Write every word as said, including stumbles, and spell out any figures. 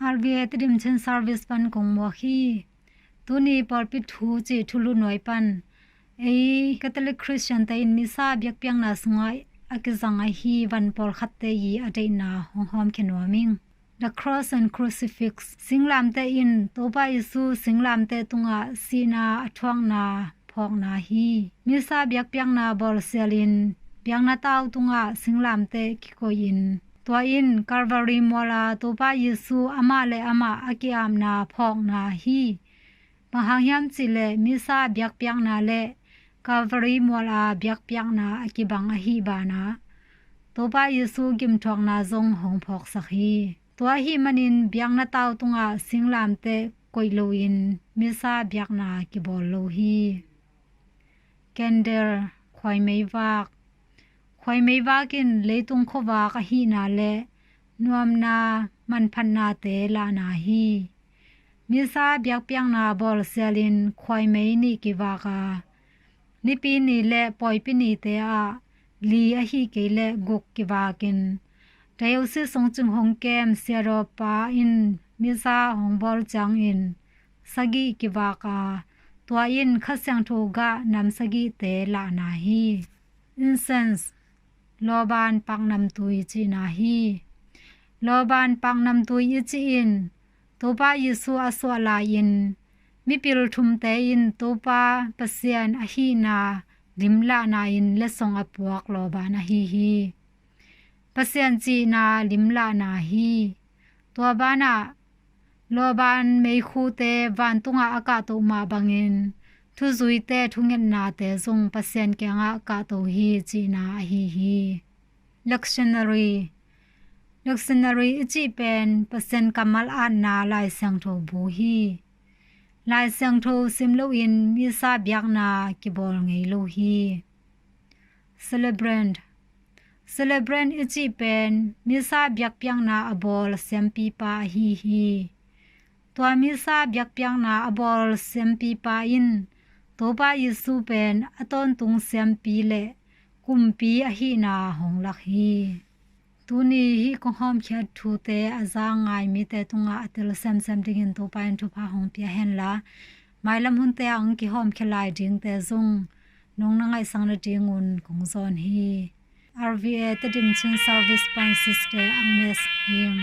R V A Tedim Chin Service pan kong muak hi. Tuni pawlpi thu cih thulu nuai pan ei Catholic Christian te in Missa biakpiakna sungah a kizang ahi van pawlkhatte i a deihna hong hawmkhia nuam ing. The Cross and Crucifix. Singlamteh in Topa Jesu singlamteh tungah sihna a thuakna phawkna hi. Missa biakpiakna bawlsialin biakna tau tungah singlamteh kikoihin, tua in Calvary muala Topa Jesu amah le amah a ki-apna phawkna hi. Bang hang hiam cihleh Missa biakpiakna le Calvary muala biakpiakna a kibang ahi banah Topa Jesu gimthuakna zong hong phawksak hi. Tua ahih manin biakna tau tungah singlamteh koih loin Missa biakna kibawl lo hi. Candle, khuaimeivak. Khuaimeivak in leitung khuavak ahihna le nuamna manphatnate lahna hi. Missa biakpiakna bawlsialin khuaimei nih kivak a, Nipi ni le Pawipi nite ah li ahih kei leh guk kivakin, Diocese sungcing hong kem siadaw pa in Missa hong bawl ciangin sagih kivak a, tua in Kha Siangtho gah nam sagihte lahna hi. Incense, lawban paknamtui cihna hi. Lawban paknamtui i cih in Topa Jesu a suah lai-in mipil thumte in Topa Pasian ahihna limlahna in letsong a puak lawban ahi hi. Pasian cihna limlahna hi. Tua banah lawban meikhute vantungah a kahtoh mah bangin thuzuite thungetnate zong Pasian kiangah kahto hi cihna ahi hi. Lectionary. Lectionary i cih pen Pasian kammal atna Lai Siangtho bu hi. Lai Siangtho sim loin Missa biakna kibawl ngei lo hi. Celebrant. Celebrant i cih pen Missa biakpiakna a bawl siampipa ahi hi. Tua Missa biakpiakna a bawl siampipa in Topa Jesu pen a tawntung siampi le kumpi ahihna hong lak hi. Tuni hih kong hawmkhiat thute a za ngai mite tungah a tel semsem dingin Topa in thupha hong pia henla, mailam hunte ah hong kihawmkhia lai dingte zong nong na ngaihsak nadingun kong zawn hi. R V A Tedim Chin Service pan Sister Agnes Hing.